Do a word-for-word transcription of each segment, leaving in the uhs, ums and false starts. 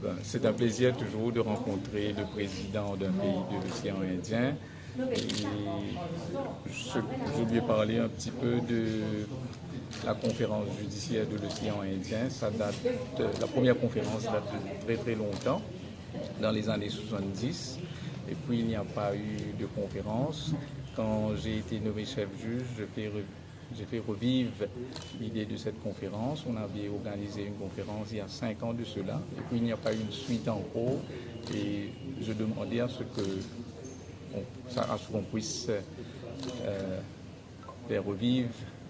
Ben, c'est un plaisir toujours de rencontrer le président d'un pays de l'océan Indien. Et je, je lui ai parlé un petit peu de la conférence judiciaire de l'océan Indien. Ça date, euh, la première conférence date de très très longtemps, dans les années soixante-dix. Et puis il n'y a pas eu de conférence. Quand j'ai été nommé chef juge, je fais re- j'ai fait revivre l'idée de cette conférence. On avait organisé une conférence il y a cinq ans de cela, et puis il n'y a pas eu une suite encore. Et je demandais à ce que, on- ça- à ce qu'on puisse, euh, faire revivre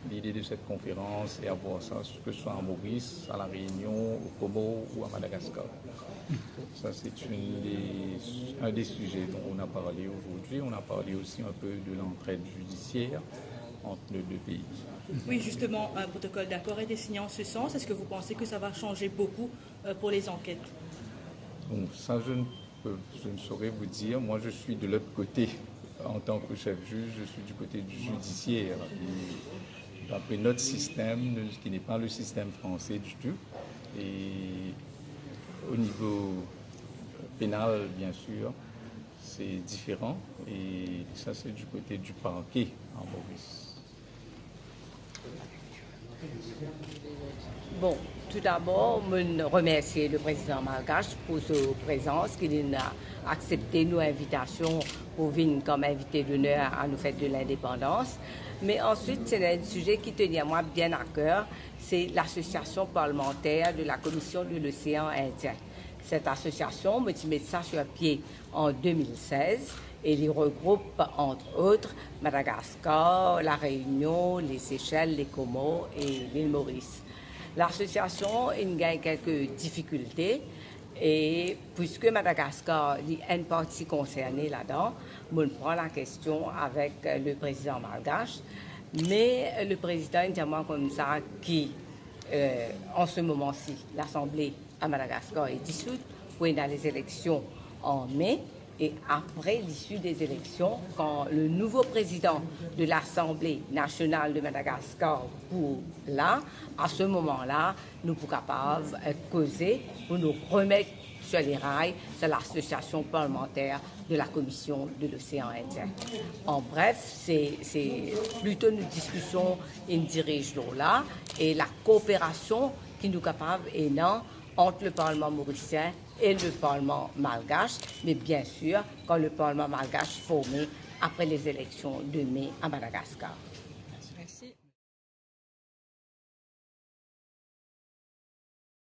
l'idée de cette conférence et avoir ça, que ce soit à Maurice, à La Réunion, aux Comores ou à Madagascar. Ça, c'est une des- un des sujets dont on a parlé aujourd'hui. On a parlé aussi un peu de l'entraide judiciaire entre nos deux pays. Oui, justement, un protocole d'accord a été signé en ce sens. Est-ce que vous pensez que ça va changer beaucoup, euh, pour les enquêtes ? Bon, ça, je ne peux- je ne saurais vous dire. Moi, je suis de l'autre côté. En tant que chef juge, je suis du côté du judiciaire. Et d'après notre système, qui n'est pas le système français du tout, et au niveau pénal, bien sûr, c'est différent. Et ça, c'est du côté du parquet en Maurice. Bon, toudabor, mo remersie le prezidan malgash pou so prezans, ki li a aksepte nou invitasion pou vinn kom invite doner a nou fet de lindepandans. Me answit, se enn size ki teni mwa bien a ker, se l'Association Parlementaire de la Commission de l'Océan Indien. Set asosiasion, mo ti met sa sir pie an de mil sez e li regroup, antre ot, Madagaskar, La Reynion, Lesesel, Lekomor e Lil Moris. Lasosiasion inn gagn kelke difikilte e, pwiske Madagaskar li enn parti konserne ladan, mo'nn pran lakestion avek le prezidan malgash, me le prezidan inn dir mwa koumsa ki, euh, an se moman si, Lasanble a Madagaskar est dissoute, pou ena lezeleksion an me, e apre lisi de zeleksion, kan le nouvo prezidan de Lasanble Nasional de Madagaskar pou la, a se moman la, nou pou kapav, euh, koze pou nou remet sir leray sa l'Association Parlementaire de la Commission de l'Océan Indien. An bref, se, se plito nou diskision inn diriz lor la, e lakooperasion ki nou kapav ena ant le Parleman morisien e le Parleman malgash, me biensir, kan le Parleman malgash forme apre lezeleksion de me a Madagaskar.